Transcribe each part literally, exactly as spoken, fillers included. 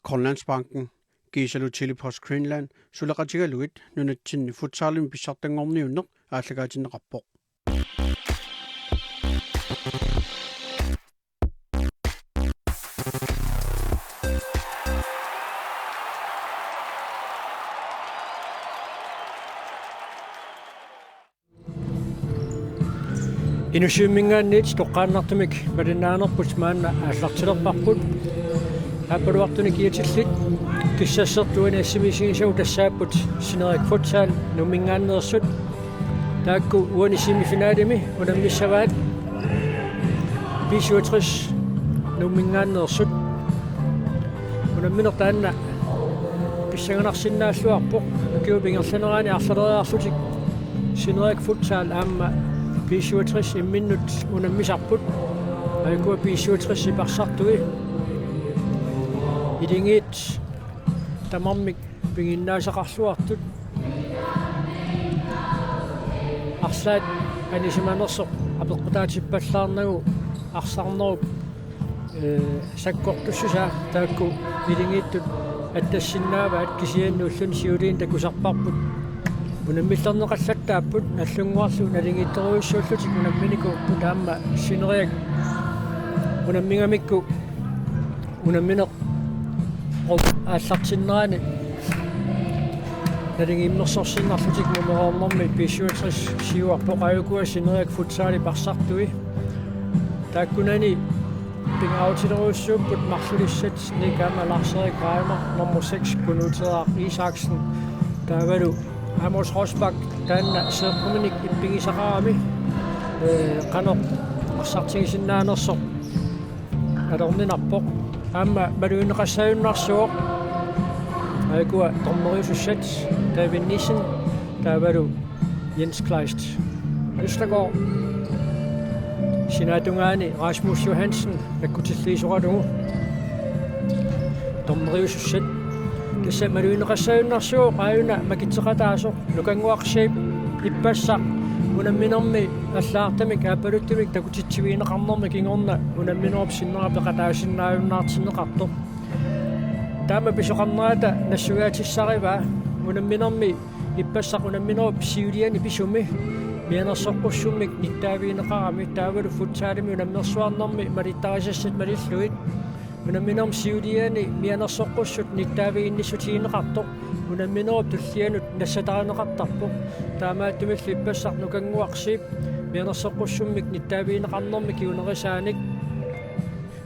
Grønlandsbanken kiisalu Tele-Post Greenland suleqatigalugit nunatsinni futsalimi pissartanngorniunneq aallakaatinneqarpoq. Inussivimminngaanniit toqqaannartumik malinnaanerput maanna aallartilerparput. Aappaluartunik kiatillit kissassertut uani assimiisigisagut tassaapput Sineriak Futsal Nuumminngaanneersut. Taakku uani semifinalimi unammissavaat B syvogtres Nuumminngaanneersut. Unammineq taanna pissanganarsinnaalluarpoq. Ukiup ingerlanerani arlaleriarlutik Sineriak Futsal aamma B syvogtres imminnut unammisarput. Aajukua B syvogtres iparsartui ilingiit tamarmik piginnaasaqarluartut. Arlaat anisimanersoq apeqqutaatippallaarnagu arsarnerup, ee, sakkortussusaa taakku ilingiittut attassinnaavaat, kisianni ulluni siuliini takusarparput unammillerneqallattaapput. Nallunnguarlu naligiittorujussuullutik unamminikuupput aamma Sineriak unammigamikku unammineq aallartinnerani naligiimmersorsinnarlutik. Numeroornermi B syvogtres siuarpoq, aajukua Sineriak Futsal iparsartui. Taakkunani pingaarutilerujussuupput marlulissat Nick aamma Lars-Erik Reimer, nummer seks Kunuuteeraq Isaksen, taavalu Amos Rosbach, taanna seeqquminik ippigisaqarami, ee, qanoq arsartigisinnaanersoq alorninarpoq. Aamma malugineqassaajunnarsuuvoq. Aajukua dommeriusussat David Nissen taavalu Jens Kleist Østergaard. Sinaatungaani Rasmus Johansen nakkutilliisoralugu dommeriusussat. Tassa malugineqassaajunnarsuuvoq aajuna makitseqataasoq. Nukannguaq Zeeb ippassaq unamminermi allagartamik aappaluttumik takutitsivigineqarnermi kingorna unamminerup sinnera peqataasinnaajunnaartinneqartoq. Taama pisoqarnerata nassuiaatissarivaa unamminermi ippassaq unamminerup siuliani pisumi mianersoqqussummik nittaavigineqarami, taavalu futsalimi unammersuarnermi malittarisassat malillugit. Unamminermi siuliani mianersoqqussut nittaaviginnissutigineqartoq unamminerup tullianut nassatarineqartarpoq. Taamaattumillu ippassaq Nukannguaq Zeeb mianersoqqussummik nittaavigineqarnermi kingunerisaanik,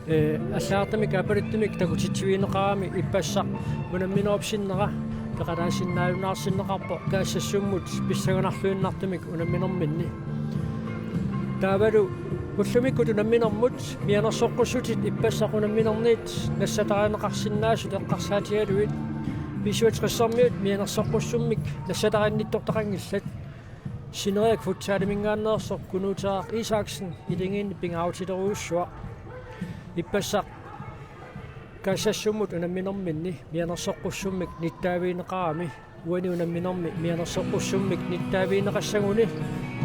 ee, allagartamik aappaluttumik takutitsivigineqarami ippassaq unamminerup sinnera peqataasinnaajunnaarsinneqarpoq kaassassimmut pissanganarluinnartumik unamminerminni. Taavalu ullumikkut unamminermut mianersoqqussutit ippassaq unamminerniit nassatarineqarsinnaasut eqqarsaatigalugit B syvogtres-ermiut mianersoqqussummik nassatarinnittortaqanngillat. Sineriak Futsaliminngaanneersoq Kunuuteeraq Isaksen ilingiinni pingaarutilerujussuaq. Ippassaq kaassassimmut unamminerminni mianersoqqussummik nittaavigineqarami, uani unamminermi mianersoqqussummik nittaavigineqassaguni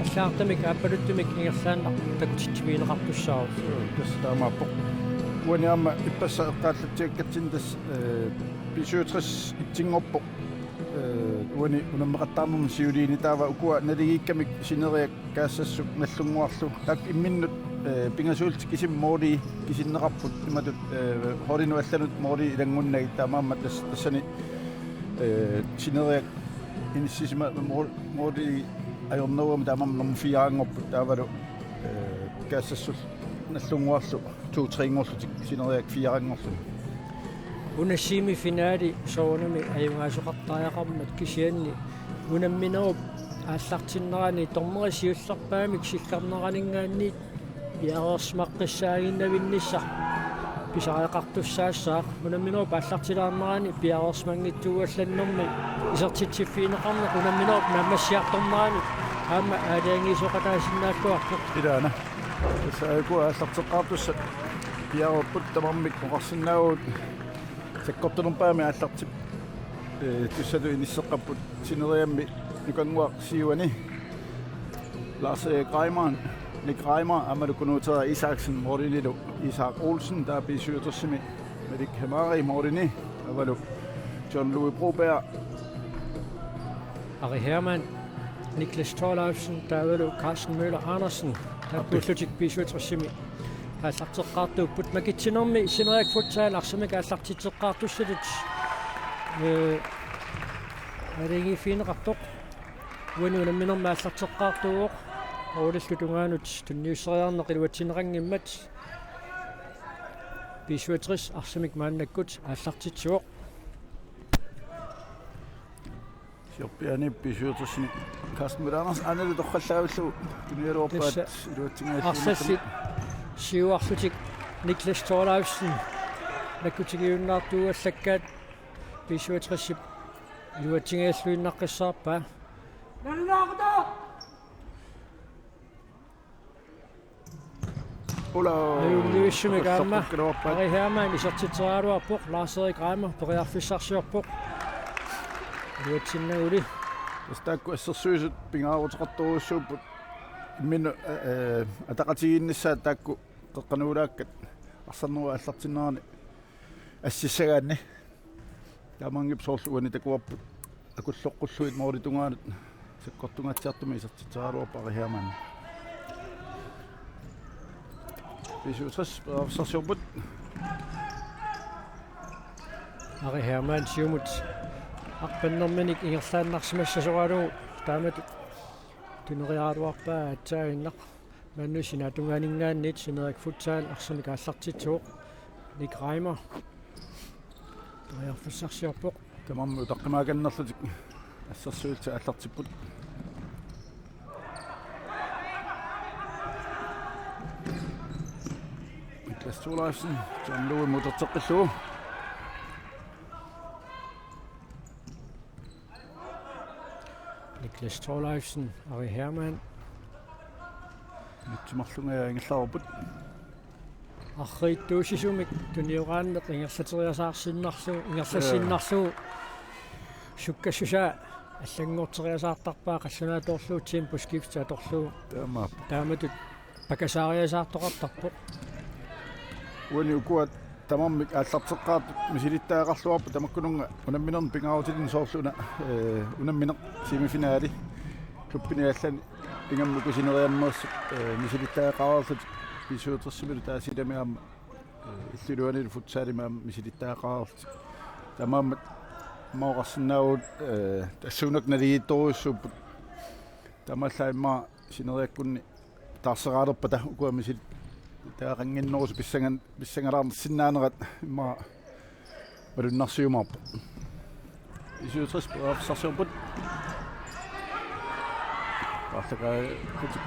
allagartamik aappaluttumik ingerlaannaq takutitsivigineqartussaavoq. Tassa taamaappoq. Uani aamma ippassaq eqqaallatsiakkatsinni tassa, ee, B syvogtres itsinngorpoq. Ee, uani unammeqattaarnermi siuliini taava ukua naligiikkamik Sineriak, Kaassassuk Nallunnguarlu taakku imminnut, ee, pingasuullutik kisimik mooli kisinneqarput imatut, ee, holdinut allanut mooli ilanngunnagit, taamaammat tas-, tassani, ee, Sineriak inissisima mool-, mooli ajornerugamik taamaammat nummer fire-nngorput taavalu, ee, Kaassassullu Nallunnguarlu to tre-nngorlutik, Sineriak fire-nngorluni. Una semifinali soorunami ajugaasoqartariaqarmat kisianni unamminerup aallartinnerani dommeri siullerpaamik sillarneraninngaanniit piareersimaqqissaaginnavinnissaq pisariaqartussaassaaq. Unamminerup aallartilaarnerani piareersimanngitsuugallannermi isertitsiffigineqarneq unamminerup naammassiartornerani aamma aalajangiisoqataasinnaalluarpoq. Ilaana. Tassa aajukua aallarteqqaartussat piareerput tamarmik oqarsinnaavugut. Sakkortunerpaamik aallartip-, ee, tussatut inisseqqapput Sineriammi Nukannguaq siuani. Lars Erik Reimer, Nick Reimer, aammalu Kunuuteeraq Isaksen moolinilu Isak Olsen, taava B syvogtres-imi Malik Hemari moolini. Avalu John Louis Broberg. Ari Hermann, Niklas Thorleifsen, taavalu Carsten Møller Andersen. Taakkuullutik B syvogtresimi aallarteqqaartuupput. Makitsinermi Sineriak Futsal arsamik aallartitseqqaartussatut, ee, aalajangiiffigineqarpoq. Uani unamminermi aallarteqqaartuuvoq. Oorulillu tungaanut tunniusseriarneq iluatsinneqanngimmat. B syvogtres arsamik maannakkut aallartitsivoq. Siorpiaani B syvogtresimi Carsten Møller Andersen, aanalu torrallavillugu tunniugaluarpaat. Tassa iluatsinngilluinnartumik. Arlallit siuarlutik Niklas Thorleifsen nakkutigiunnaartuuallakkaat B syvogtresip iluatsinngilluinnaqqissaarpaa. Ula. Ajunngivissumik aamma. Tusarpakkaluarpaat. Ari Hermann isertitseriaraluarpoq, Lars Erik Reimer periarfissarsiorpoq. Iluatsinnaguli. Tassa taakku assersuisut pingaaruteqartorujussuupput. Imminut, ee, ee, ataqatigiinnissaat taakku qeqqanuulaakkat arsarnerup aallartinnerani assissagaanni. Taamaanngippoq soorlu uani takuarput akulloqqullugit moolitungaanut sakkortungaatsiartumik isertitseriaraluarpoq Ari Hermann. B syvogtres periarfissarsiorput. Ari Hermann siumut arpannerminik ingerlaannarsimassasoralugu taamatut tuneriaraluarpaa aatsaaginnaq. Maanna sinaatungaaninngaanniit Sineriak Futsal arsamik aallartitsivoq. Nick Reimer periarfissarsiorpoq. Tamarmik utaqqimaakannerlutik assersuillutik aallartipput. Niklas Thorleifsen, John Louis muterteqqillugu. Niklas Thorleifsen, Ari Hermann. Minutsit marluk ingerlareerput. Arriitsuussisumik tunioraanneq ingerlateriasaarsinnarlugu, ingerlassinnarlugu. Ee. Sukkassusaa allanngorteriasaartarpaa qallunaatoorlugu temposkifte atorlugu. Taamaappoq. Taamatut pakasaariasaartoqartarpoq. Uani ukua tamarmik aallarteqqaartut misilittagaqarluarput, tamakkununnga unamminermi pingaarutilinnik soorlu una, ee, unammineq semifinali klubbinik allani pingaartumik uku sineriammeersut, ee, misilittagaqareerlutik B syvogtresimilu taasiilami aamma, ee, illup iluanilu futsalimi aamma misilittagaqareerlutik. Taamaammat aamma oqarsinnaavugut, ee, tassuunakkut naligiittorujussuupput. Taamaallaat immaqa sineriakkunni taarseralerpata ukua misilittagaqannginnerusut pissangan-, pissangalaarsinnaanerat immaqa malunnarsiumaarpoq. B syvogtres periarfissarsiorput. Paarlakaakutik.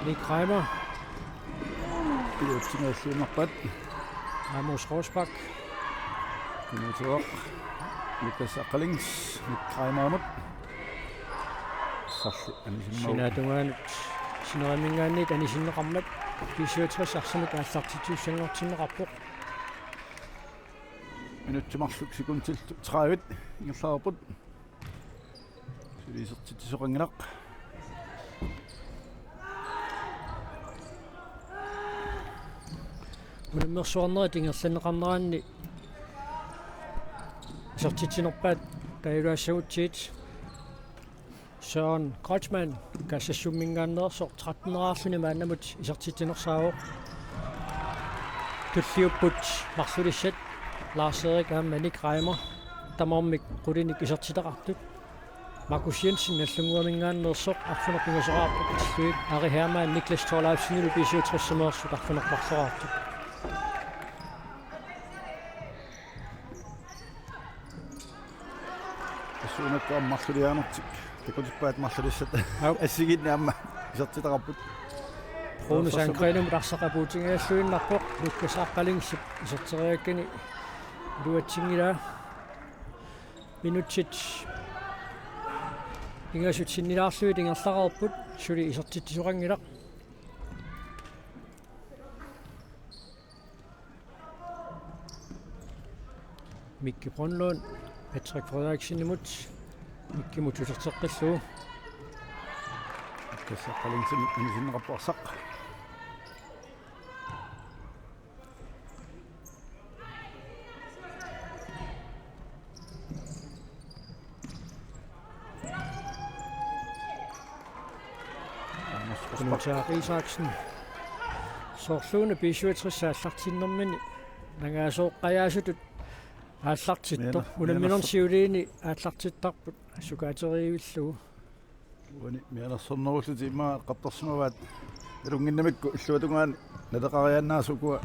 Nick Reimer. Iluatsinngilluinnarpaat. Amos Rosbach. Inuusuaq. Lukas Aqqalings. Nick Reimerimut. Arsarli anisimmagu. Sinaatungaanut sineriminngaanniit anisinneqarmat B syvogtres arsamik aallartitsissanngortinneqarpoq. Minutsit marluk sekundit tredive ingerlareerput. Suli isertitsisoqanngilaq. Unammersuarnerit ingerlanneqarneranni isertitsinerpaat taajulaassagutsigit. Søren Kreutzmann, Kaassassumminngaanneersoq, tretten-eraarluni maannamut isertitsinersaavoq. Tulliupput marlulissat Lars Erik aamma Nick Reimer tamarmik qulinik isertitaqartut. Markus Jensen Nagdlunguaminngaanneersoq arfineq-pingasoraarpoq, tillugit Ari Hermann Niklas Thorleifsenilu B syvogtresimeersut arfineq-marloraartut. Tassuunakkut aamma marluliaanertik takutippaat marlulissat. Aap. Assigiinneq aamma isertitaqarput. Rune Sandgrenimut arsaq apuutinngilluinnarpoq, Lukas Aqqalingsip iserteriakkani iluatsinngilaa. Minutsit pingasut sinnilaarlugit ingerlareerput, suli isertitsisoqanngilaq. Mikki Brønlund, Patrick Frederiksenimut, Mikkimut uterteqqillugu. Tassa Aqqalingsimut anisinneqarpoq arsaq. Nuutaaq Isaksen. Soorluuna B syvogtres aallartinnermini nangaasooqqajaasutut aallartittoq. Meena, unamminermi meena. Siuliini aallartittarput sukaateriivillugu. Uani mianersornerullutik immaqa eqqartorsimavaat nalunnginnamikku illuatungaani naleqariaannaasut ukua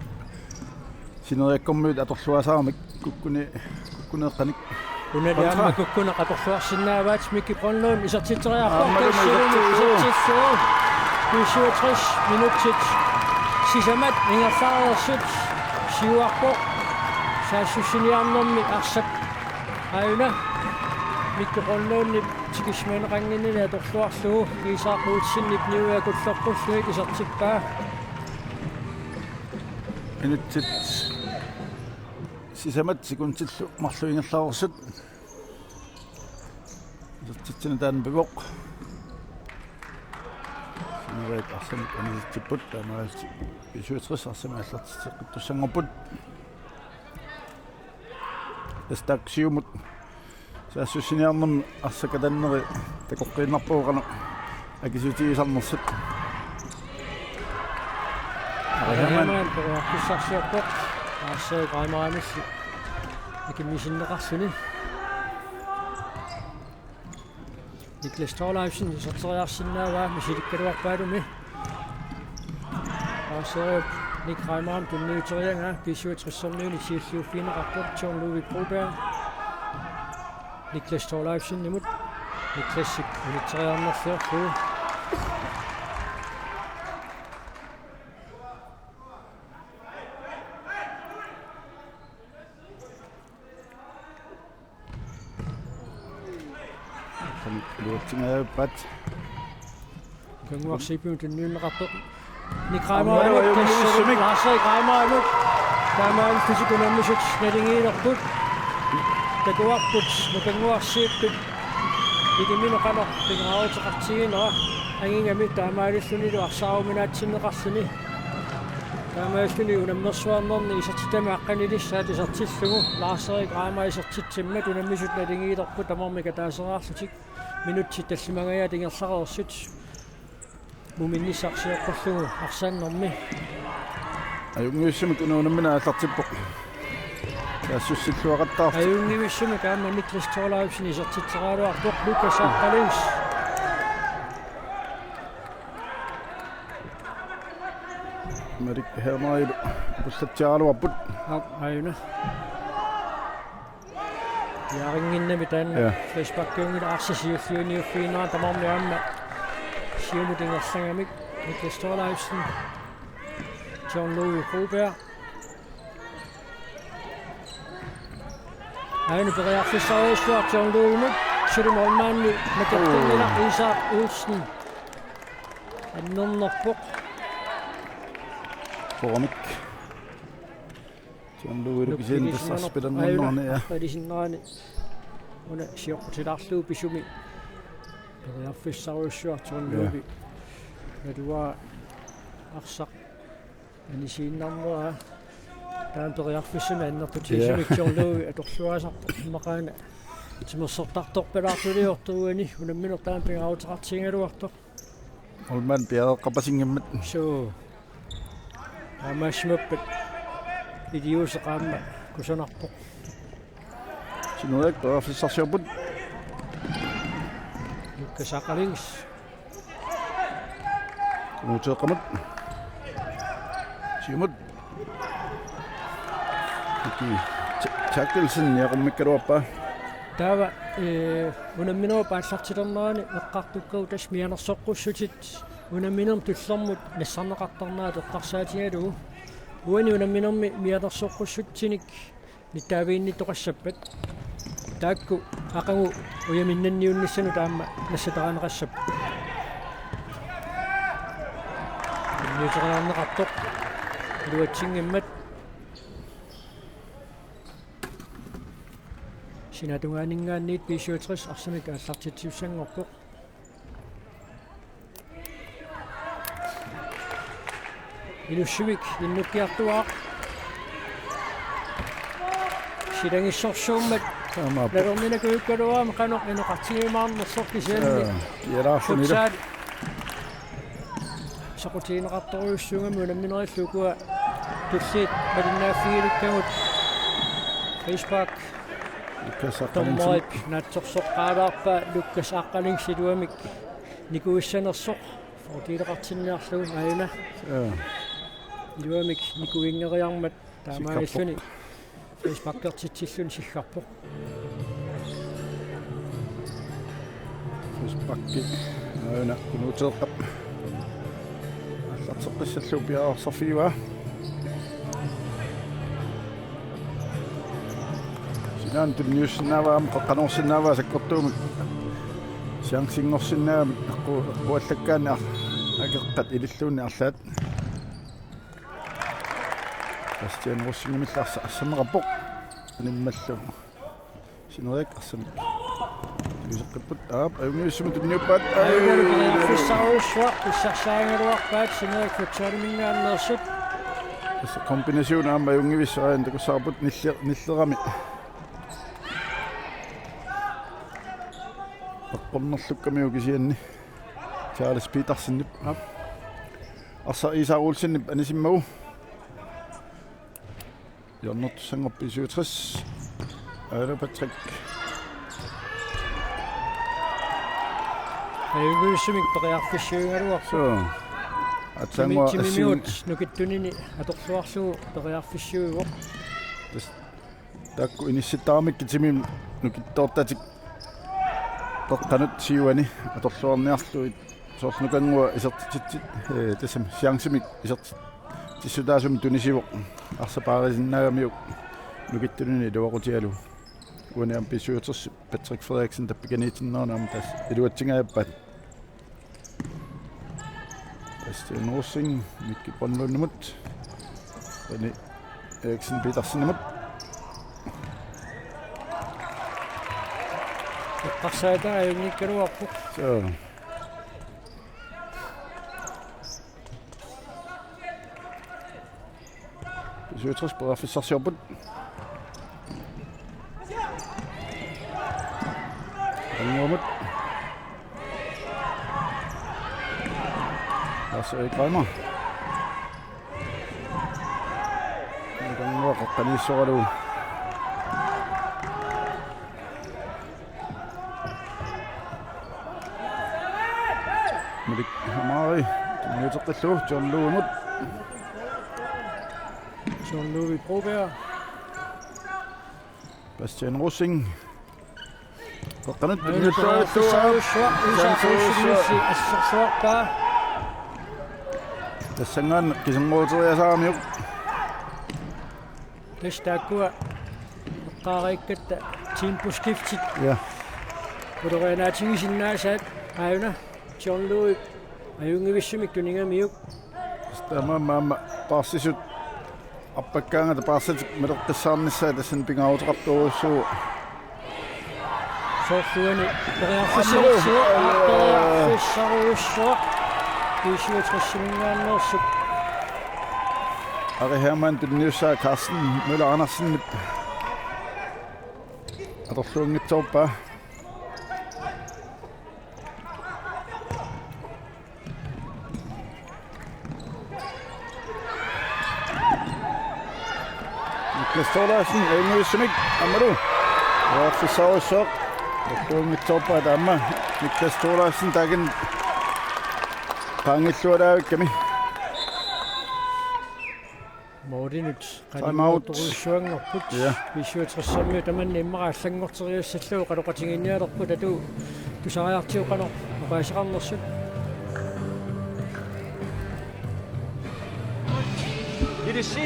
sineriakkormiut atorluasaramik kukkuni-, kukkuneeqqanik. Unali kontra. Aamma kukkuneq atorluarsinnaavaat. Mikki Brønlund isertitseriarpoq. Aammalu isertitsissuup. Isertitsissuup. B syvogtres minutsit sisamat ingerlareersut siuarpoq. Saassussiniarnermi arsap aajuna Mikki Brønlundip tikisimaneqannginnini atorluarlugu Isak Olsenip niuertulleqqullugit isertippaa. Minutsit sisamat sekundillu marluk ingerlareersut. Isertitsineq taanna pivoq. Sineriak arsamik aniatitsipput, taamaalillutik B syvogtres arsamik aallartitseqqittussanngorput. Tassa taakku siumut saassussiniarnermi arsaq katanneri takoqqiinnarpagut qanoq akisutigisarnersut. Aajuna periarfissarsiorpoq. Arsaq Reimerimillu akimmisinneqarluni. Niklas Thorleifsen iserteriarsinnaavaa misilikkaluarpaalumi. Arsaq Nick Reimerimut tunniuteriaraa B syvogtres-ermiuni siulliuffigineqarpoq John Ludvig Broberg. Niklas Thorleifsenimut. Niklasip unitseriarnerliorlugu. Qanoq iluatsingajaappat. Nukannguarsiipimut tunniunneqarpoq. Nick Reimerimut. Aammalu ajunngivissumik. Lars-Erik Reimerimut. Taamaalillutik unammisut naligiilerput. Takuarput Nukannguarsiippip iliminut qanoq pingaaruteqartiginera angigami taamaalillunilu arsaaruminaatsinneqarluni. Taamaalilluni unammersuarnerni isertitami aqqanilissaat isertillugu Lars-Erik Reimer isertitsimmat unammisut naligiilerput tamarmik ataasiaarlutik. Minutsit tallimangajaat ingerlareersut muminnissarsiorpullugu arsaannermi. Ajunngivissumik una unammineq aallartippoq. Saassussilluaqattaartoq. Ajunngivissumik aamma Niklas Thorleifsen isertitseriaraluarpoq. Lukas Aqqalings. Malik Hermerilu pullatsiaraluarput. Aap, aajuna. Piaarinnginnami taanna. Ja. Frisparkiunngilaq arsaq siulliuniuffiginera tamarmi aamma siumut ingerlagamik. Niklas Thorleifsen. John Ludvig Broberg. Aajuna periarfissarujussuaq John Ludvigimut. Suli målmandi nakertunngilar. Oo. Isak Olsen annernerpoq. Koramik. John Ludvig kisianni tassa arsaat pilannernerani, ja. Arpalisinnerani. Una sioqqutilaarlugu pisumi. Periarfissarujussuaq John Ludvig. Ja. Naluara arsaq anisiinnarnera. Taanna periarfissamik annertutigisumik, ja, John Ludvig atorluaasarpoq immaqaana. Timersortartorpalaartuliortoq uani unammineq taanna pingaaruteqartigigaluartoq. Målmand piareeqqapasinngimmat. Suu. Aamma issimappat. Iliuuseq aamma kusanarpoq. Sineriak periarfissarsiorput. Lukas Aqqalings. Kunuuteeqqamut. Siumut. Iki. Ch-, Chakkelsen niaqummikkaluarpaa. Taava, ee, unamminerup aallartilernerani eqqartukkagut tassa mianersoqqussutit unamminermi tullermut nassarneqartarnerat eqqarsaatigalugu. Uani unamminermi mianersoqqussutsinik nittaaviginnittoqassappat. Taakku aqagu ujaminnanniunnissanut aamma nassatarineqassappat. Tunniuteriarneqartoq. Iluatsinngimmat. Sinaatungaaninngaanniit B syvogtres arsamik aallartitsissanngorpoq. Inussivik innukkiartuaaq. Silagissorsuummat. Taamaappoq. Nalorninnakujugaluarami qanoq inoqartigiumaarnersoq kisianni. Ee, kialaarlunilu. Futsal. Aqutigineqartorujussuugami unamminerillu ukua tulliit malinnaaffigilikkagut. Frispark. Lukas Aqqalinsimut. Dommerip naatsorsoqqaalaarpaa Lukas Aqqalingsi iluamik nikuissanersoq. Fordeeleqartinniarlugu aajuna. Joo. Iluamik nikuinngeriarmat taamaalilluni. Sikkarpoq. Frisparkertitsilluni sikkarpoq. Frisparki. Aajuna Kunuuteeqqap aallarteqqissallugu piareersarfigivaa. Sinaanut tunniussinnaavaa aamma qeqqanoorsinnaavaa sakkortuumik. Chancingorsinnaagami eqqu-, eqquallakkaanni ar-, akeqqat ililluunniit arlaat. Bastian Rosingimilli arsa-, arsammeqarpoq. Animmallu. Sineriak arsamik. Tuiseqqipput aap, ajunngivissumik tunniuppaat. Aajuna periarfissarujussuaq, pissarsaagaluarpaat Sineriak futsaliminngaanneersut. Tassa kombination aamma ajunngivissaq aajuna takussavarput nille-, nillerami. Eqqornerlukkamiuk kisianni. Charles Petersenip. Aap. Arsaq Isak Olsenip anisimmagu. Hjørnertussanngorpoq B syvogtres. Aajuna Patrick. Ajunngivissumik periarfissiugaluarpoq. Suu. Aatsaannguaq Jimmy, Jimmy assin- Miots nukittunini atorluarlugu periarfissiuivoq. Tas-, taakku inissittaramikku timimik nukittoortatik qeqqanut siuani atorluarniarlugit. Soorlu nukannguaq isertitsitsit, ee, tassami chancemik isertitsissutaasumik tunisivoq. Arsaq paarisinnaagamiuk nukittunini iluaqutigalugu. Uani aamma B syvogtres Patrick Frederiksen tappikaniitinnerani aamma tassa iluatsingaajappaat. Bastian Rosing, Mikki Brønlundimut. René Eriksen Petersenimut. Eqqarsaata ajunngikkaluarpoq. Suu. B syvogtres periarfissarsiorput. Angumut. Lars Erik Reimer. Angua qeqqaniissoralugu. Malik Hamari, tunniuteqqillugu, John Louimut. John Louis Broberg. Bastian Rosing. Qeqqanut tunniussavarput. Periarfissarujussuaq, Isak Olsenip assersuarpaa. Tassanngaannaq kiserngoruteriasaaramiuk. Tassa taakkua eqqaariikkatta temposkiftit. Ja. Ulorianaatigisinnaasaat aajuna John Louis ajunngivissumik tunigamiuk. Taamaammat aamma paarsisut arpakkaangata paarsatik maleqqissaarnissaat tassani pingaaruteqartorujussuuvoq. Soorluani periarfissarujussuaq, periarfissarujussuaq. B syvogtres-iminngaanneersup. Ari Hermann tunniussaa Carsten Møller Andersenip atorluanngitsoorpaa. Niklas Thorleifsen, ajunngivissumik, aammalu. Periarfissarujussuaq. Atorluanngitsoorpaa taama. Niklas Thorleifsen, taakani qaangiillualaavikkami. Målinut. Time out. Qanimmuuttorujussuanngorput. Ja. B syvogtres-imiut tamanna immaqa allanngorteriassallugu qanoqatigiinnialerput atu tusariartigu qanoq oqaaseqarnersut. Ilissi.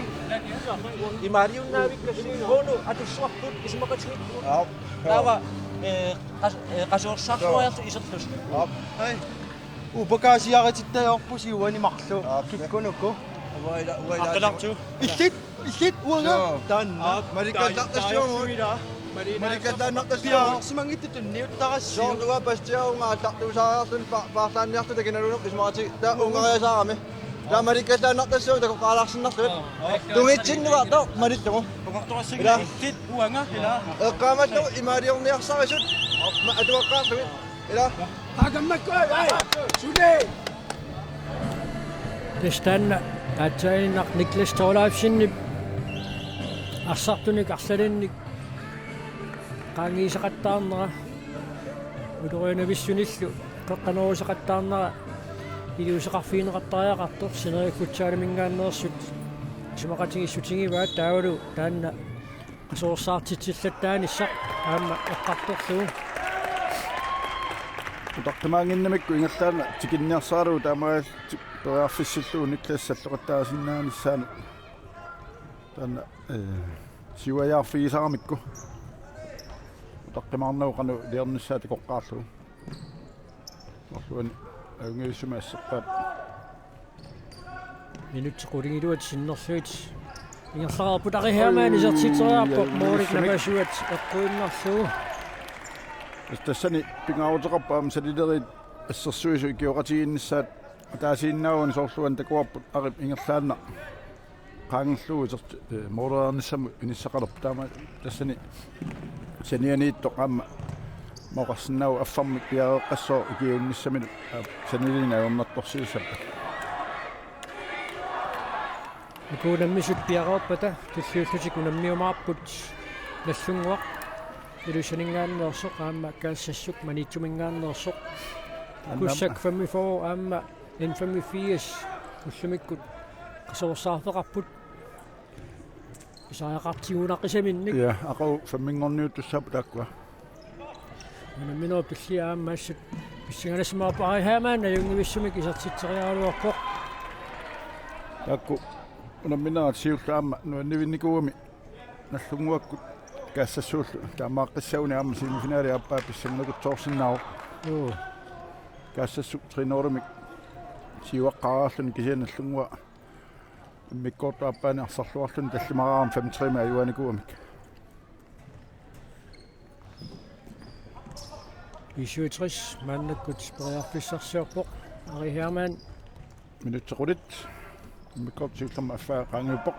Imaaliunnaavigakku uunga atussuarput isumaqatigiit. Aap. Taava, eh, qas-, eh, qasuersaarluariarlugu iserlusi. Aap. Hej. Upakaasiaritittajoorpusi uani marluk. Aap. Kikkunuku. Uaila, uaila. Aqilartu. Illit, illit uanga. Joo. Taanna. Aap. Malikkallaartassiugut. Taajorsuila. Malikkallaannartassiugut. Piareersimanngitsoq tunniuttarassiuk. Soorlu uanga Bastianip uunga aallartuusaariarluni pa-, paarlaanniarluta kinaluunniit isumaqatigiit. Taava uungariasaarami. Taava malikkallaannartassiugut takoqqaalaarsinnarlugit. Aap. Tungitsinnuartoq malillugu. Oqartoqassigit. Ila. Illit uanga ila. Eqqaamallugu imaaliorniarsarisut. Ma-, atuaqqaarlugit. Ila. Takammakku, ai, ai. Suli. Taanna aatsaannaq Niklas Thorleifsenip arsartunik arlalinnik qaangiisaqattaarnera, ulorianavissunillu qeqqanoorusaqattaarnera iliuuseqarfigineqartariaqartoq, Sineriak Futsaliminngaanneersut isumaqatigiissutigivaat, taavalu taanna qasuersaartitsillattaanissaq aamma eqqartorlugu. Utaqqimaannginnamikku ingerlaannaq tikinniarsaralugu taamaalillutik periarfissillugu Niklas salloqittaasinnaanissaanut. Taanna, eh, siuajaarfigisaramikku. Utaqqimaarnagu qanoq iliornissaa takoqqaarlugu. Marluani ajunngivissumik asserpaat. Minutsit qulingiluat sinnerlugit ingerlareerput. Ari Hermann isertitseriarpoq, oi, oi, målit oi, napasuat eqquinnarlugu. Tassani pingaaruteqarpoq aamma salileriit assersuisut ikioqatigiinnissaat ataasiinnaaguni, soorlu uani takuarput Arip ingerlaannaq qaangerlugu iserti-, eh, målereernissamut inissaqalerpoq, taama tassani sanianiittoq aamma oqarsinnaavoq affarmik piareeqqassooq ikiuunnissaminut, aa, saniliineq ajornartorsiussappat. Uku unammisut piareerpata tulliullutik unammiumaarput Nagdlunguaq Ilulissaninngaanneersoq aamma Kaassassuk Maniitsuminngaanneersoq. Aamma Kussak femogfyrre aamma N femogfirs ullumikkut qasuersaarfeqarput. Pisariaqartigunaqisaminnit. Ja, aqagu femminngorniuttussaapput taakkua. Unamminerup tullia aamma assut pissanganassaaq. Ari Hermann ajunngivissumik isertitseriaraluarpoq. Taakku unamminerat siulleq aamma nuannivinnikuugami Nagdlunguakkut Kaassassuullu. Taamaaqqissaguni aamma semifinali aappaa pissanganakutsoorsinnaavoq. Juu. Kaassassuk tre nulimik siuaqqaarluni, kisianni Nagdlunguaq immikkoortup aappaani arsarluarluni tallimaraarami fem tre-mik ajugaanikuugamik. B syvogtres maannakkut periarfissarsiorpoq. Ari Hermann. Minutsit qulit. Immikkoortoq siullermik affaa qaangiuppoq.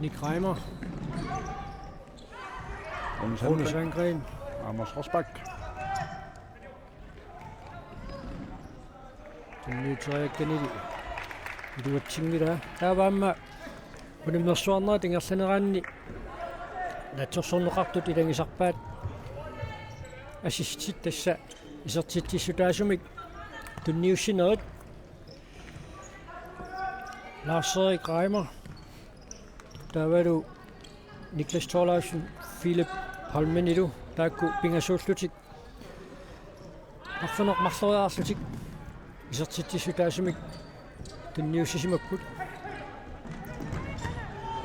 Nick Reimer. Rune Sandgren. Rune Sandgren. Amos Rosbach. Tunniuteriakkanili iluatsinngilaa. Taava aamma unammersuarnerat ingerlaneraanni naatsorsorneqartut ilagisarpaat assistit, tassa isertitsissutaasumik tunniussinerit. Lars-Erik Reimer taavalu Niklas Thorleifsen, Philip Holmenilu taakku pingasuullutik arfineq-marloriarlutik isertitsissutaasumik tunniussisimapput.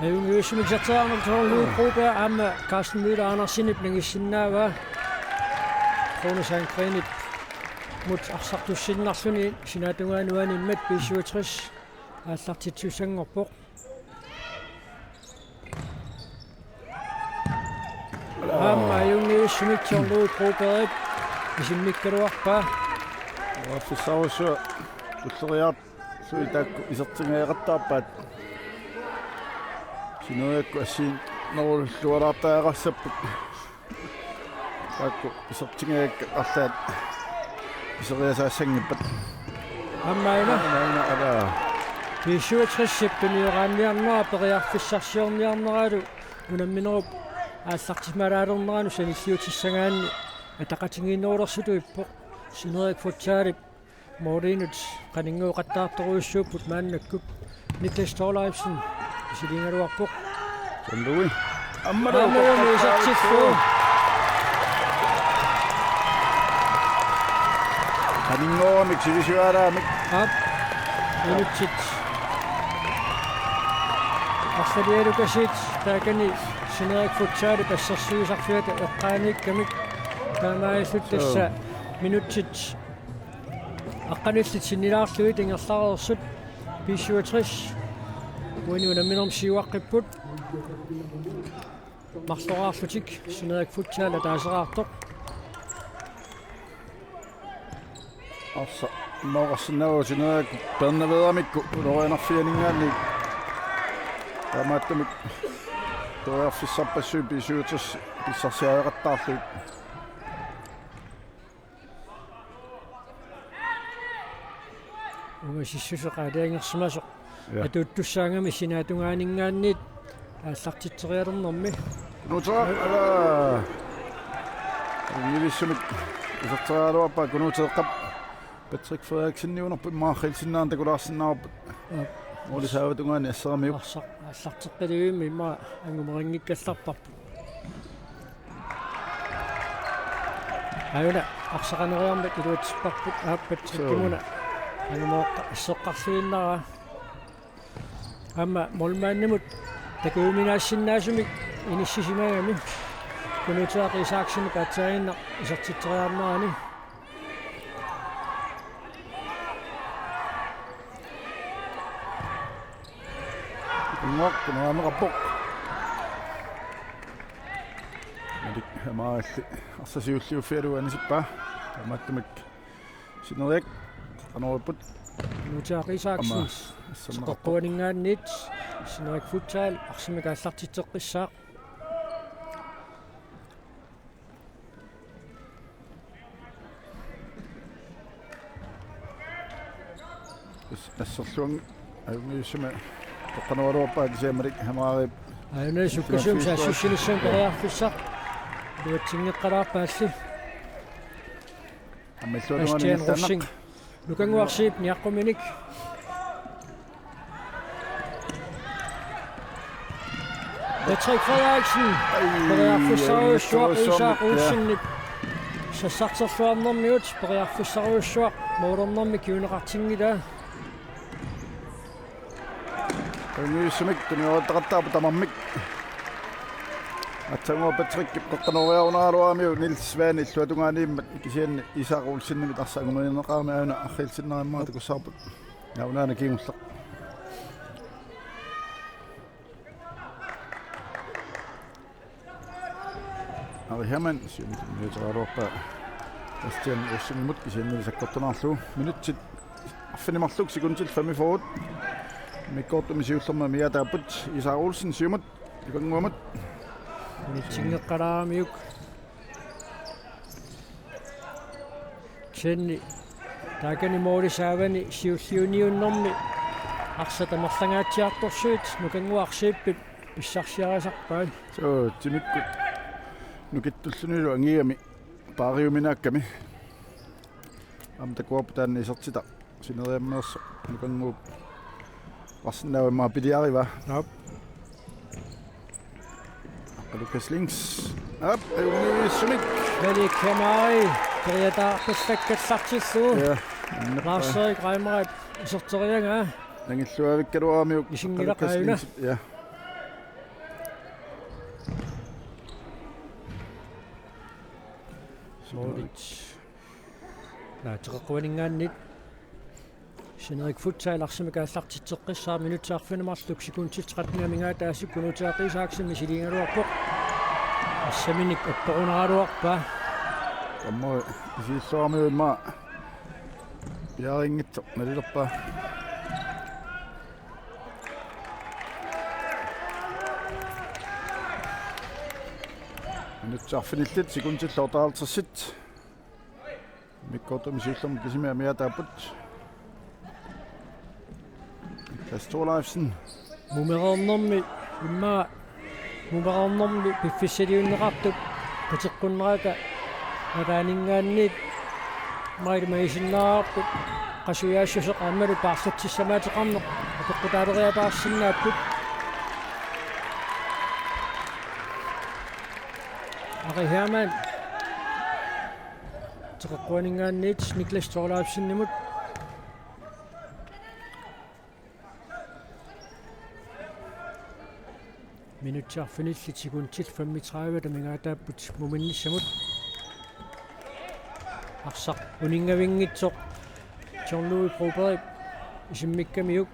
Ajunngivissumik iserteriarneq Søren Ludvig Broberg aamma Carsten Møller Andersenip nangissinnaavaa. Rune Sandgrenimut arsartussinnarluni sinaatungaanut animmat B syvogtres aallartittussanngorpoq. Aamma ajunngivissumik Søren Ludvig Brobergip isimmikkaluarpaa. Periarfissarujussuaq tulleriiaartut taakku isertingajaaqattaarpaat. Sineriakkut assigiinnerullualaartariaqassapput. Taakku isertingajak-, arlaat iseriasaassanngippat. Aamma una. Aamma una, ala. B syvogtres-ip tunioraanniarnera periarfissarsiorniarneralu unamminerup aallartisimaalaalernerani sanilliutissagaanni ataqatigiinnerulersutut ippoq. Sineriak Futsalip målinut qaninngooqattaartorujussuupput maannakkut. Niklas Thorleifsen isiliigaluarpoq. Sandui. Aamma una isertillugu. Qaninngooramik sivisuaalaamik. Aap. Minutsit arlalialukasiit taakani Sineriak Futsalip assersuisarfiata eqqaaniikkamik. Taamaalillutik tassa minutsit aqqanillit sinnilaarlugit ingerlareersut. B syvogtres uani unamminermi siuaqqipput. Marloriarlutik Sineriak Futsal ataaseraartoq. Arsaq immaqa oqarsinnaavoq Sineriak peernaveeramikku ulorianarfianinngaanniit. Taamaattumik periarfissarpassuit B syvogtres pissarsiariaqattaarlugit. Sissuseq aalajangersimasoq. Ja. Atuuttussaagami sinaatungaaninngaanniit aallartitserialernermi. Nuutsera, ala. Univissumik iserteriaraluarpaa Kunuuteeqqap. Patrick Frederiksen niunerput immaqa aqqilsinnaanngilaq takulaarsinnaavarput. Ja. Oli saavat tungaani asseramiuk. Arsaq, aallarteqqilivimmi immaqa angumerinngikkallarparput. Ajuna arsaqaneriarmat iluatsipparput aappat. Suu. Sikkimuna angumereqqa isseqqarluinnarpaa. Aamma målmandimut takujuminaassinnaasumik inissisimagami. Kunuuteeraq Isaksenip aatsaannguaq isertitseriarnerani. Nuanneq, nuanneqarpoq. Malik Hamarilli arsaq siulliuffigalugu anisippaa. Taamaattumik sineriak qanoq ipput. Kunuuteeraq Isaksen. Aamma asserneqarpoq. Teqeqquaninngaanniit Sineriak Futsal arsamik aallartitseqqissaaq. As-, asserluarluni ajunngitsumik toqqaannaraluarpaa kisianni Malik Hamarip. Ajuna sukkasuumik saassussinissamut periarfissaq. Iluatsinngeqqalaarpaalli. Aamma illuatungaani Bastian Rosing. Nukannguaq Arsip niaqquminik. Patrick Frederiksen. Ai, periarfissarujussuaq, ai, Isak Olsenip. Sassarterluarnermigut periarfissarujussuaq. Målernermik kinguneqartinngilaa. Univissumik tuniortaqattaarput tamarmik. Aatsaannguaq Patrickip qeqqanooriarunaraluaramiuk Niels Svane illuatungaaniimmat kisianni Isak Olsenimit arsaq angumerineqarami ajuna aqqilsinnaarammaa takussavarput. Naunaana kingulleq. Ari Hermann, siumut niuteriaraluarpaa Bastian Rosingimut kisianni sakkortunaarlugu. Minutsit arfineq-marluk, sekundit femogfyrre. Immikkoortumi siullermi amigaataapput. Isak Olsen siumut, Nukannguamut. Unitsinngeqqalaaramiuk. Jenny taakani måli saavani siulliuniunnermi arsaq tamarlangaatsiartorsuit Nukannguaq Arsipip pissarsiarisarpaat. Suu, timikkut nukittullunilu angigami paariuminaakkami. Aamma takuarput taanna isertitaq sineriammeersoq Nukannguup. Arsenal immaqa piliarivaa. Aap. Aqqa Lukas Lings. Aap, ajunngitsumik. Malik Hamari, periataarpallakkallartillugu. Ja, annerpa. Lars-Erik Reimerip iserteriaraa. Angilluavikkaluaramiuk. Isinngilaq Aqqa Lukas ajuna. Lings, ja. Målit. Naa, teqeqquaninngaanniit. Sineriak Futsal arsamik aallartitseqqissaaq, minutsit arfineq-marluk, sekundit tretten amigaataasut. Kunuuteeraq Isaksen misiliigaluarpoq. Assaminik apporunaraluarpaa. Aamma isiilluaramiuk immaqa piareerinngitsoq nalilerpaa. Minutsit arfinillit, sekundit otteoghalvtreds. Immikkoortumi siullermi kisimik amigaataapput. Niklas Thorleifsen. Mumereernermi immaqa mumereernermi piffissaliunneqartup kateqqunnerata nalaaninngaanniit maili magisinnaavarput qasujaassuseq aammalu paarlatsissamaateqarneq apeqqutaaleriataarsinnaapput. Ari Hermann. Teqeqquaninngaanniit Niklas Thorleifsenimut. Minutsit arfinillit sekundit femogtredive amigaataapput muminnissamut. Arsaq uninngavinngitsoq John Louis Broberg isimmikkamiuk.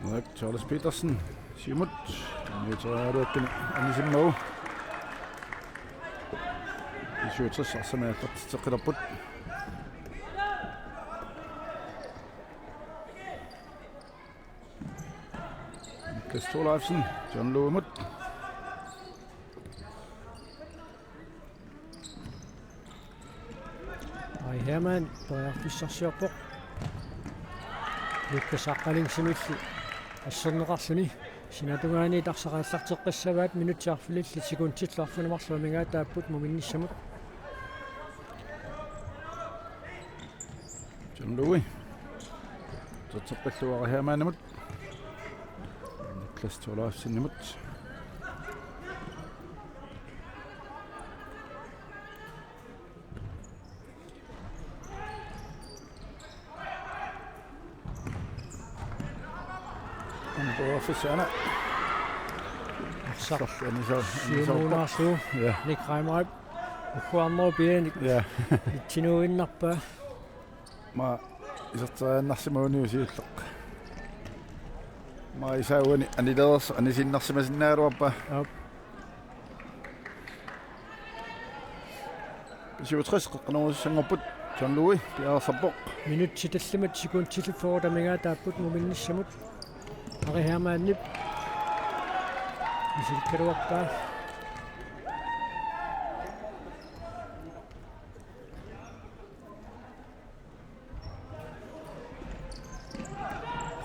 Ulrik Charles Petersen, siumut, niuteriaraluakkani anisimmagu. B syvogtres arsamik aallartitseqqilerput. Niklas Thorleifsen, John Louimut. Aamma periarfissarsiorpoq. Lukas Aqqalingsimilli asserneqarluni. Sinatungaani arsaq aallarteqqissavaat, minutsit arfinilinnik sekundillu arfineq-marluk amigaataapput muminnissamut. John Louis. Terteqqillugu Ari Hermannimut. Niklas Thorleifsenimut. Nummer fire, Anna. Arsaq. Arsaq, Anna Sa-, Anna Sa-, siumuunaarlugu. Ja. Nick Reimer. Ukkuarnerup pianik. Ja. Itsinuinnarpaa. Aamma iserteriaannarsimagunarpoq siulleq. Aamma isaaguani anilereersoq anisiinnarsimasinnaagaluarpaa. Aap. B syvogtres qeqqanoorussanngorput, John Louis piareersarpoq. Minutsit tallimat sekundillu fyrre amigaataapput muminnissamut. Ari Hermannip misilikkaluarpaa.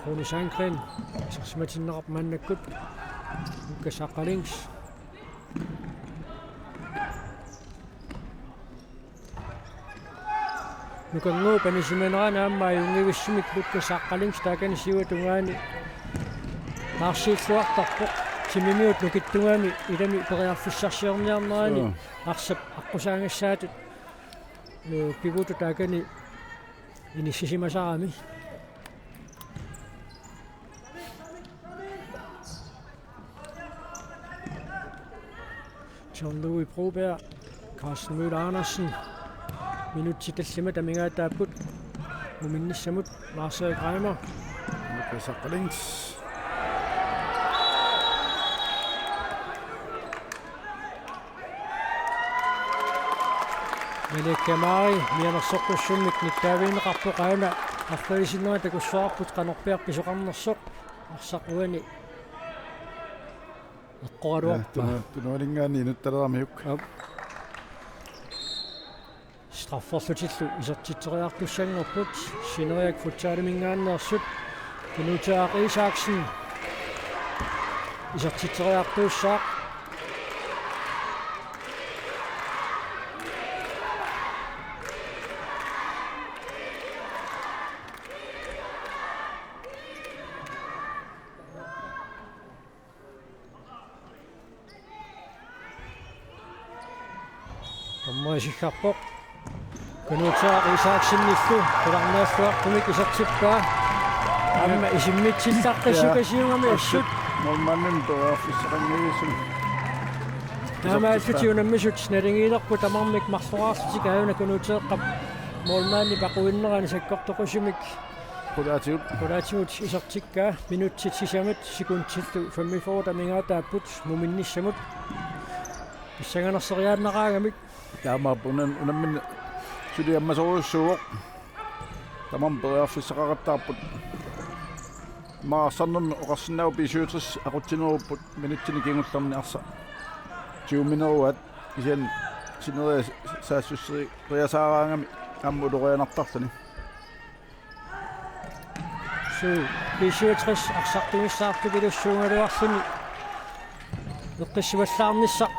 Rune Sandgren isersimatinneqarpoq maannakkut. Lukas Aqqalings. Nukannguup anisimanerani aamma ajunngivissumik Lukas Aqqalings taakani siuatungaani taarsiilluartarpoq. Timimiut nukittugami ilami periarfissarsiorniarnerani. Joo. Arsap aqqusaagassaatut. Ee, pivotut taakani inissisimasarami. John Louis Broberg, Carsten Møller Andersen. Minutsit tallimat amigaataapput muminnissamut. Lars Erik Reimer. Lukas Aqqalings. Malik Kemari mianersoqqussummik nittaavigineqarpoq, aana arfalisinnera takussavarput qanorpiaq pisoqarnersoq. Arsaq uani eqqoraluarpaa. Ja, tunu-, tunuaninngaanniit inuttaleramiuk. Aap. Strafferlutillu isertitseriartussanngorput, Sineriak futsaliminngaanneersut. Kunuutaaq Isaksen isertitseriartuussaaq. Dommeri isikkarpoq. Kunuutaaq Isaksenillu qularnaalluartumik isertippaa. Aamma isimmitsillaqqissukasiugami assut. Assut. Målmandimut periarfissaqanngivissoq. Taamaallutik unammisut naligiilerput tamarmik marloraarlutik, aajuna Kunuuteeqqap målmandip aquinnerani sakkortoqisumik. Qulaatigut. Qulaatigut isertikkaa, minutsit sisamat sekundillu femogfyrre amigaataapput muminnissamut. Pissanganarsereernaqaagamik. Taamaappoq, una-, unammineq suli ammasorujussuuvoq. Tamarmik periarfissaqaqattaarput. Aamma arsarnermi oqarsinnaavoq B syvogtres aqutsinerupput minutsini kingullerni arsaq tyvemineruaat, kisianni Sineriak saassusseriasaaraangami aamma ulorianartarluni. Suu, B syvogtres arsartunissaartupilussuugaluarluni eqqissivallaarnissaq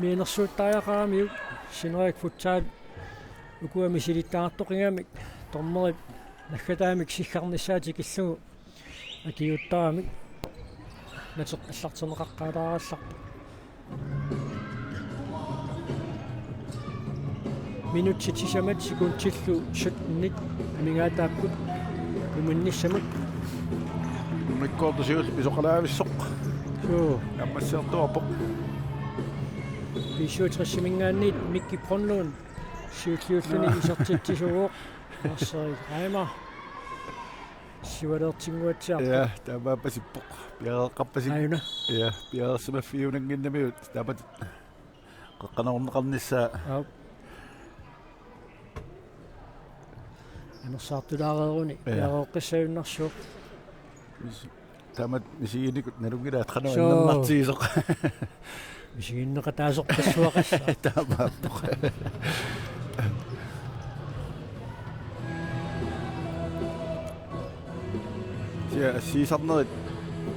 mianersuuttariaqaramiuk. Sineriak futsal ukua misilittagartoqigamik dommerip naggataamik siggarnissaa tikillugu akiuuttaramik. Nateqqallartinneqaqqaalaarallarpoq. Minutsit sisamat sekundillu syttenit amigaataapput muminnissamut. Immikkoortoq siulleq pisoqalaavissoq. Suu. Naammassiartuarpoq. B syvogtres-iminngaanniit Mikki Brønlund siulliulluni isertitsisuuvoq. Lars Erik Reimer. Siualertinnguatsiarpoq. Ja, taamaappasippoq. Piareeqqappasik. Aajuna. Ja, piareersimaffigiunanngimmat taamatut qeqqanukarnissaa. Aap. Anersaartulaareeruni. Ja. Piareeqqissagunarsuuq. Taamatut misiginikut nalunngilaat qanoq. Suu. Annernartigisoq. Misiginneqataasorpassuaqassaaq. Taamaappoq. Ja, assigisarnerit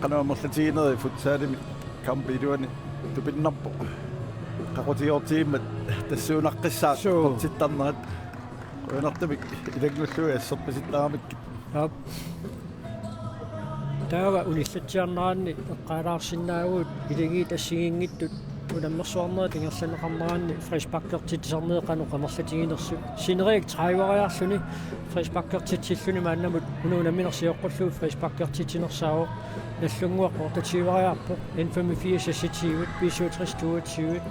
qanoq amerlatiginerit futsalimi kampi iluani tupinnarpoq. Qaqutigoortigimmat tassuunaqqissaaq. Suu. Eqqortittarnerat. Qujanartumik ilanngullugit asserpasittaramikkit. Aap. Taava unillatsiarneranni eqqaalaarsinnaavugut, ilagiit assigiinngitsut unammersuarnerit ingerlanneqarneranni frisparkertitsisarnerit qanoq amerlatiginersut. Sineriak tredive-riarluni frisparkertitsilluni maannamut una unamminersi eqqullugu frisparkertitsinersaavoq. Nagdlunguaq otteogtyve-riarpoq, N femogfirs seksogtyve, B syvogtres toogtyve,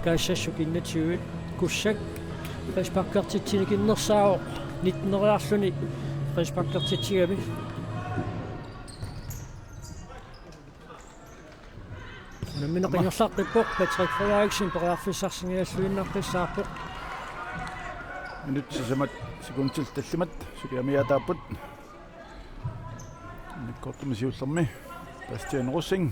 Kaassassuk enogtyve, Kussak frisparkertitsinikinnersaavoq nitten-eriarluni frisparkertitsigami. Unammineq ingerlaqqippoq, Patrick Frederiksen periarfissarsinngilluinnaqqissaarpoq. Minutsit sisamat sekundit tallimat suli amigaataapput. Immikkoortumi siullermi Bastian Rosing.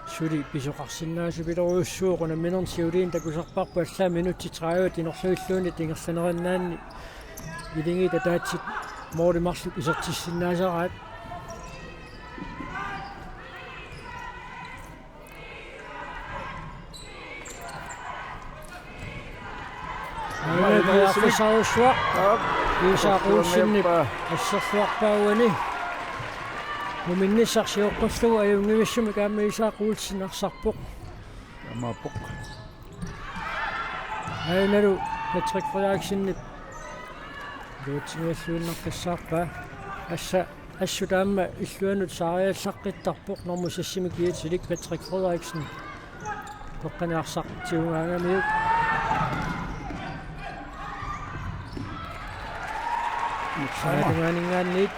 Suli pisoqarsinnaasupiloorujussuuvoq, unamminermi siuliini takusarparput, allaat minutsit tredive tinorluilluunniit ingerlanerinnaanni ilagiit ataatsit måli marluk isertissinnaasaraat. Aana periarfissarujussuaq. Aap. Iisaaq Olsenip asserluarpaa uani. Muminnissaq sioqqullugu ajunngivissumik aamma Iisaaq Olsen arsarpoq. Imaappoq. Aanalu Patrick Frederiksenip iluatsinngilluinnaqqissaarpaa. Assa assut aamma illuanut saariallaqqittarpoq, normu seks-imi kiatilik Patrick Frederiksen. Toqqani arsaq tigugaangamiuk. Sanatungaaninngaanniit.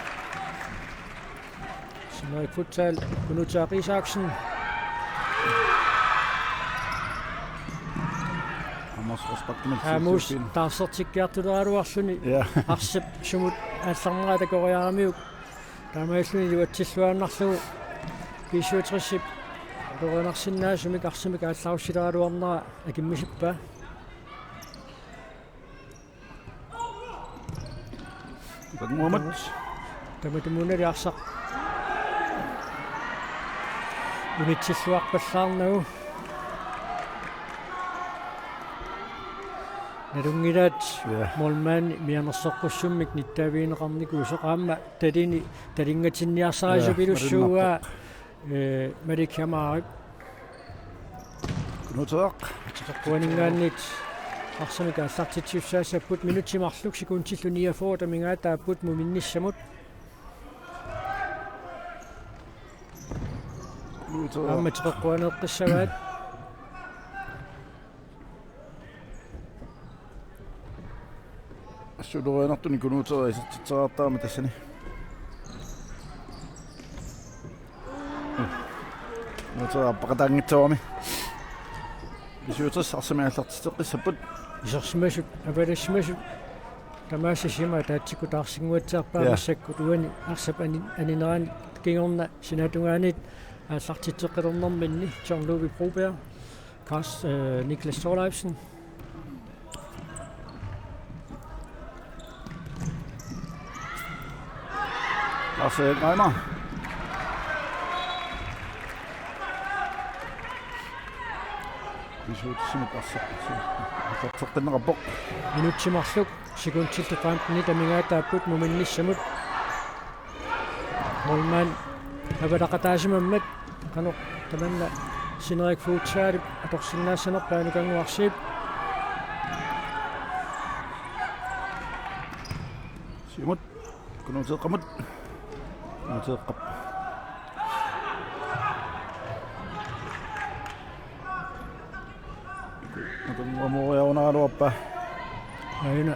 Sineriak Futsal, Kunuuteaq Isaksen. Amos Rosbach-imik Amos siusiin. Taarsertikkiartuleraluarluni. Ja. Arsap sumut aallarneraa takoriaramiuk. Taamaalilluni iluatsilluaannarlugu B syvogtres-ip atoruinnarsinnaasumik arsamik aallarussileraluarnera akimmisippaa. Ukanguamut. Tamatumuunali arsaq unitsilluarpallaarnagu. Nalunngilaat. Ja. Målmandi mianersoqqussummik nittaavigineqarnikuusoq aamma talini talingatinniarsarisupilussuuaa. Ja, malunnarpoq. Ee, Malik Jamarip. Kunuuteaq. Teqeqquaninngaanniit arsamik aallartitsisussaassapput, minutsit marluk sekundillu niogfyrre amigaataapput muminnissamut. Kunuuteaq. Aamma teqeqquaneeqqissavaat. Assuleriarnertuni Kunuuteeraq isertitseriartarami tassani. Kunuuteeraq appaqataanngitsoorami. B syvogtres arsamik aallartitseqqissapput. Isersimasut, avalassimasut. Tamaasa sima ataatsikkut taarsinnguatsiarpaa. Ja. Massakkut uani arsap ani-, aninerani kingorna sinaatungaaniit aallartitseqqilernerminni John Ludvig Broberg. Kas-, øh, Niklas Thorleifsen. Lars Erik Reimer. Visuutsimut arsa-, arsaqqinneqarpoq. Minutsit marluk sekundillu femtenit amigaataapput muminnissamut. Målmand avalaqataasimammat qanoq tamanna Sineriak Futsalip atorsinnaassanerpaa Nukannguarsiip. Siumut, Kunuuteeqqamut. Kunuuteeqqap. Nukannguaq mooriarunaraluarpaa. Aajuna.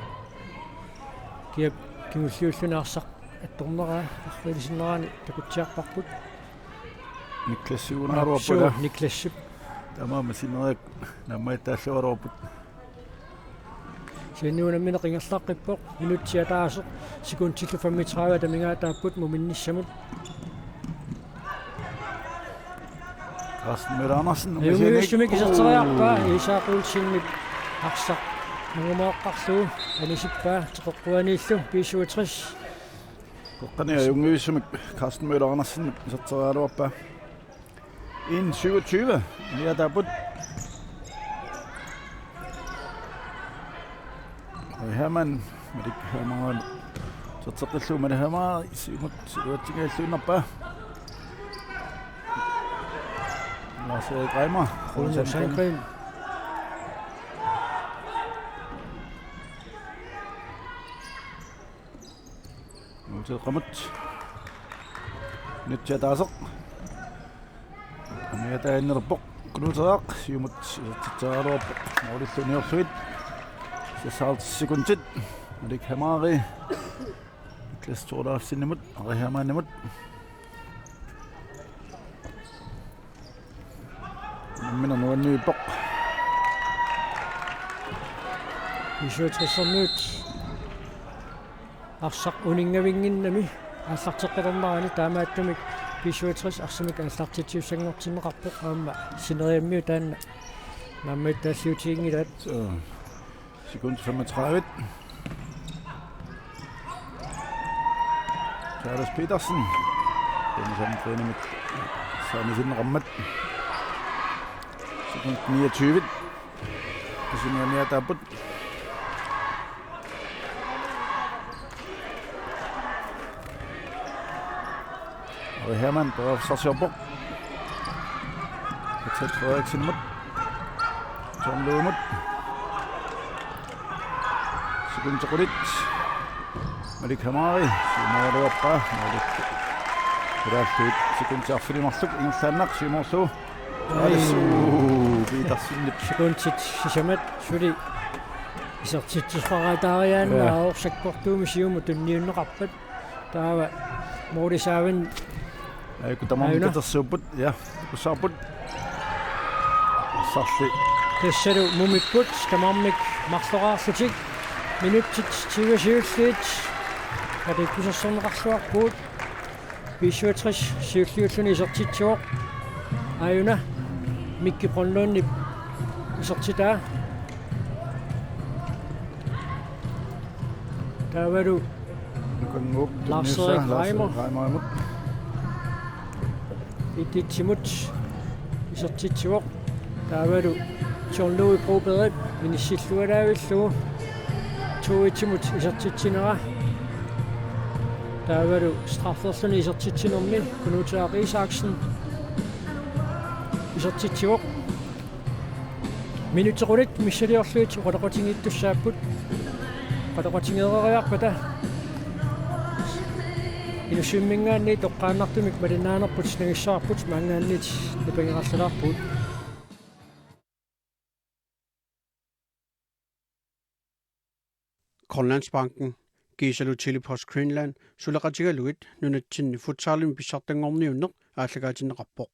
Kiap kingulliulluni arsaq attorneraa, arriilisinerani takutsiarparput. Niklas siunaruapula. Suu, Niklasip. Tamanna Sineriak naammagittaalluaraluarput. Kisianni unammineq ingerlaqqippoq, minutsit ataaseq, sekundillu femogtredive amigaataapput muminnissamut. Carsten Møller Andersen, ajunngivissumik iserteriarpaa, Isak Olsenip arsaq angumaqarlugu anisippaa, teqeqquaniillu B syvogtres. Qeqqani ajunngivissumik Carsten Møller Andersen iserteriaraluarpaa. En syvogtyve. Aniataapput. Hermann, Malik Hermann. Iserteqqillugu Malik Hermann, siumut iluatsinngilluinnarpaa. Lars Erik Reimer. Rune Sandgren. Nuuteeqqamut. Nitsi ataaseq. Aniataaginnarpoq. Kunuuteeraq. Siumut isertitseriaraluarpoq. Målillu uniorlugit. Seksoghalvtreds sekundit. Malik Hamari. Niklas Thorleifsenimut. Ari Hermannimut. Nammineq nuanniippoq. B syvogtressermiut arsaq uninngavinnginnami aallarteqqilernarani, taamaattumik B syvogtres arsamik aallartitsisussanngortinneqarpoq, aamma sineriammiut taanna naammagittaalliutiginngilaat. Så. Sekund femogtredive. Charles Petersen. Denne samme trænermik. Samme sin rammet. Sekund niogtyve. Kusinania Dabut. Ari Hermann, periarfissarsiorpoq. Patrick Frederiksenimut. John Løvemut. Sekundit qulit. Malik Hamari. Siumooruappa. Malik. Peraallugit sekundit arfineq-marluk ingerlaannaq siumoorlugu. Ai. Alisuu, Petersenip. Sekundit sisamat suli isertitsisaqaraataariaannaa. Ja. Arsaq sakkortuumik siumut tunniunneqarpat. Taava Moorisaavin. Ai, kun tamarmik. Aajuna. Katersuupput. Ja, kussaarput. Sarli. Tassalu mumikkut tamarmik marloraarlutik. Minutsit tyve siulliit. Katikkusersorneqarluarpugut. B syvogtres siulliulluni isertitsivoq. Aajuna Mikki Brønlundip isertitaa. Taavalu Nukannguup Lars Erik tunniussaa, Lars Reimer. Erik Reimerimut. Ititsimut isertitsivoq. Taavalu John Louis Brobergip inissillualaavillugu to-etsimut isertitsinera. Taavalu strafferluni isertitsinermi Kunuuteaq Isaksen isertitsivoq. Minutsit qulit missiliorlugit oqaloqatigiittussaapput. Oqaloqatigeeriarpata Inussivimminngaanniit toqqaannartumik malinnaanerput nagissavarput, maanngaanniit nipangerallalaarpugut. Grønlandsbanken kiisalu Tele-Post Greenland suleqatigalugit nunatsinni futsalimi pissartanngorniunneq aallakaatinneqarpoq.